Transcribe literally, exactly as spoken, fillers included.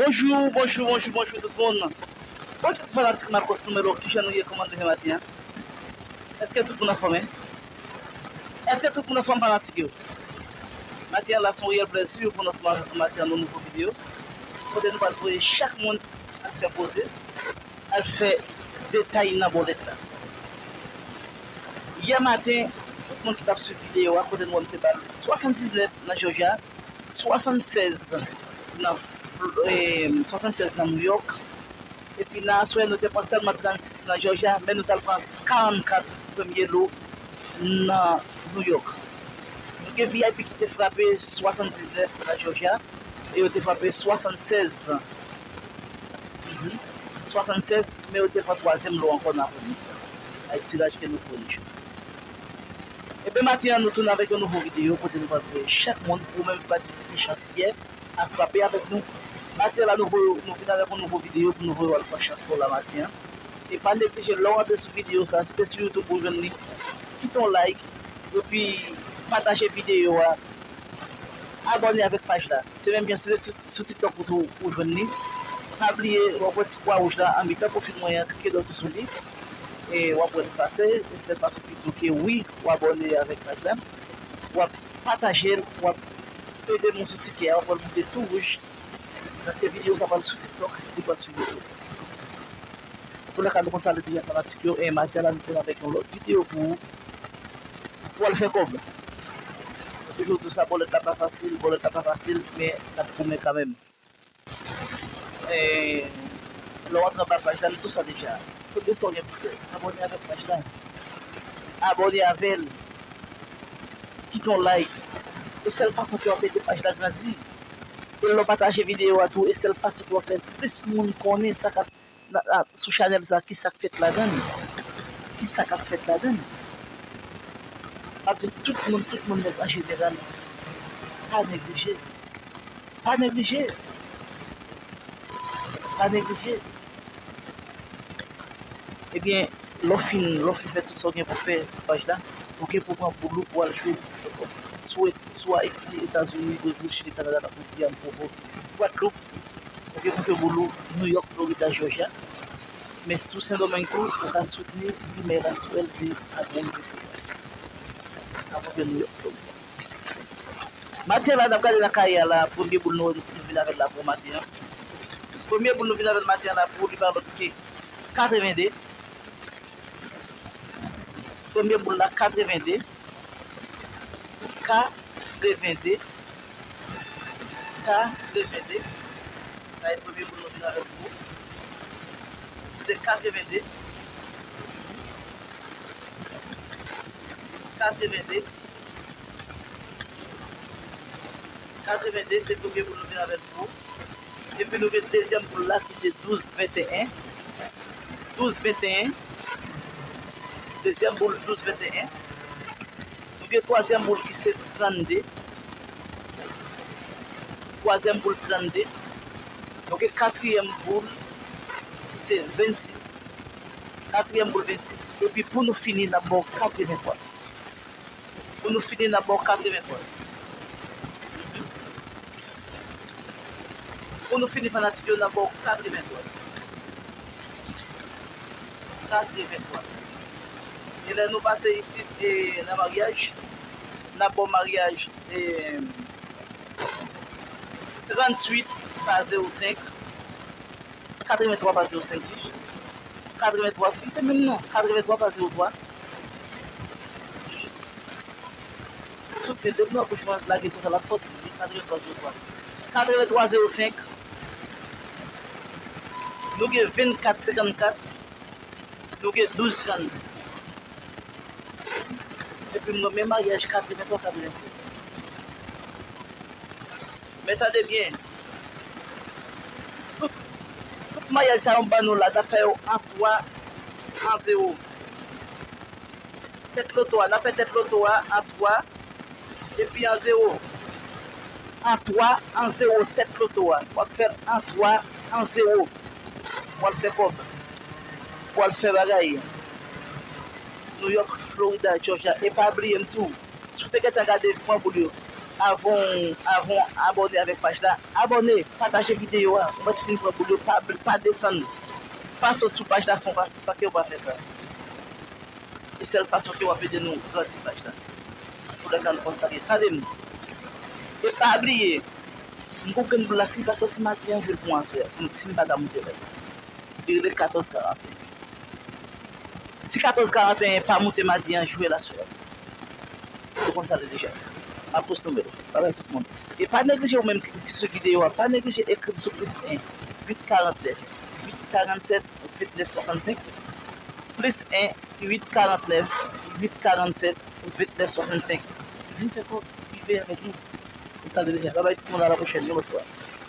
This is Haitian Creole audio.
Bonjou, bonjou, bonjou, bonjou tout moun. Bonjou tout fanatik Marcos Numero, kijan nou ye, kòman nou ye maten an? Èske tout moun anfòm, en? Èske tout moun anfòm fanatik yo? Maten an la se yon reyèl plèzi pou nou ansanm avèk nou maten an nan nouvo videyo. Kote nou pral voye chak moun al fè koze, al fè detay nan bòlèt la. Yè maten, tout moun ki t ap swiv videyo a, kote nou wè m te ba l swasanndiznèf nan Georgia, swasannsèz nan Fl-, eh, swasannsèz nan New York. Epi nan aswè, nou te pran sèlman trannsis nan Georgia, men nou t al pran karannkat premye lo nan New York. Nou gen V I P ki te frape swasandiznèf nan Georgia, e yo te frape swasannsèz. Mhm. Swasannsèz, men yo te pran twazyèm lo ankò nan aprèmidi a, ak tiraj ke nou fè yon jou. Ebyen, maten an, nou tounen avèk yon nouvo videyo kote nou pral voye chak moun, ou menm ki pa t gen chans yè, a frape avèk nou. Maten an la, nou voye, nou vin avèk yon nouvo videyo pou nou voye w al pran chans pa w la maten an. E pa neglije, lè w antre sou videyo sa, si se sou YouTube ou jwenn li, kite yon like, epi pataje videyo a, abòne avèk paj la. Se menm jan, si se sou, sou TikTok ou tou, ou jwenn li. Pa bliye, w ap wè ti kwa wouj la an mitan pwofil mwen an, klike dwat ou sou li. E w ap wè l pase, e sèl fason ki di w ke wi, w abòne avèk paj la. W ap pataje l, w ap peze m sou tikè a, w ap wè l moute tou wouj. Paske videyo sa pral sou TikTok, li pral sou YouTube. Antoulèka, nou konn sa deja fanatik yo, e maten an la, nou tounen avèk yon lòt videyo pou ou, pou w al fè kòb. Mwen toujou di w sa, bòlèt la pa fasil, bòlèt la pa fasil, men n ap goumen kanmenm. E, lè w antre anba paj la, m di w sa deja. Premye sa w gen pou fè, abòne avèk paj la. Abòne avè l. Kite yon like. E sèl fason ke w ap ede paj la grandi. E lè w pataje videyo a tou, e sèl fason ke w ap fè plis moun konnen sa k ap nan, nan, sou chanèl sa, ki sa k fèt ladan l? Ki sa k ap fèt ladan l? M ap di tout moun, tout moun nèt an jeneral, pa neglije. Pa neglije. Pa neglije. Ebyen, lè w fin, lè w fin fè tout sa w gen pou fè sou paj la, ou gen pou pran boul ou pou w al jwe, pou w fè kòb. Si w, si w Ayiti, Etazini, Brezil, Chili, Kanada, Lafrans, Giyàn, Pwovo, Gwadloup, ou gen pou fè boul ou New York, Florida, Georgia. Men si w Sendomeng tou, ou ka soutni Guimè Laswèl de Agoun de Florida. Agoun de New York, Florida. Maten la, n ap gade nan kaye a la, premye boul nou, nou vin avè l la pou maten an. Premye boul nou vin avè l maten an la pou li pa lòt ke katrevende. Premye boul la, katrevende. Katrevende. Katrevende. Sa e premye boul nou vin avè l pou ou. Se katrevende. Katrevende. Katrevende, se premye boul nou vin avè l pou ou. Epi nou gen dezyèm boul la ki se douz venteyen. Douz venteyen. Dezyèm boul, douz venteyen. Nou gen twazyèm boul ki se trannde. Twazyèm boul, trannde. Nou gen katriyèm boul ki se vennsis. Katriyèm boul, vennsis. Epi pou nou fini, n ap ba w katrevenntwa. Pou nou fini, n ap ba w katrevenntwa. Pou nou fini, fanatik yo, n ap ba w katrevenntwa. Katrevenntwa. E lè nou pase isit, e, nan maryaj, n ap ba w maryaj, e, tranntuit pa zewo senk. Katrevenntwa pa zewo senk, di. Katrevenntwa, si se menm non. Katrevenntwa pa zewo twa. Soutni depi nan bouch mwen lage konsa l ap sòti, wi. Katrevenntwa zewo twa. Katrevenntwa zewo senk. Nou gen vennkat senkannkat. Nou gen douz trannde. Epi m renmen maryaj katrevenntwa katrevennsèt. Men tande byen. Tout, tout maryaj sa yo m ban nou la, n ap fè yo an twa, an zewo. Tèt loto a, n ap fè tèt loto a an twa, epi an zewo. An twa, an zewo, tèt loto a. W ap fè l an twa, an zewo. W al fè kòb. W al fè bagay. New York, Florida, Georgia. E pa bliye m di w, si w te gentan gade, pran boul yo. avan w, avan w abòne avèk paj la, abòne, pataje videyo a. Ou mèt fin pran boul yo, pa, pa desann. Pa sot sou paj la san w pa, san ke w pa fè sa. E sèl fason ke w ap ede nou grandi paj la. Antoulèka, nou konn sa l ye. Tande m. E pa bliye, m gon grenn boul la, si li pa sòti maten an, jwe l pou mwen aswè a, si, si m pa ka moute lè. Li rele katòz karanteyen. Si katòz karanteyen pa moute maten an, jwe l aswè a. Ou konn sa l ye deja. M ap poste nouvèl. Babay tout moun. E pa neglije ou menm ki, ki sou videyo a, pa neglije ekri m sou plis en, uit karant nèf, uit karant sèt, vennèf swasannsenk, plis en, uit karant nèf, uit karant sèt, vennèf swasannsenk. Vin fè kòb, rive avèk nou. Konn sa l ye deja. Babay tout moun, a la pwochèn, yon lòt fwa.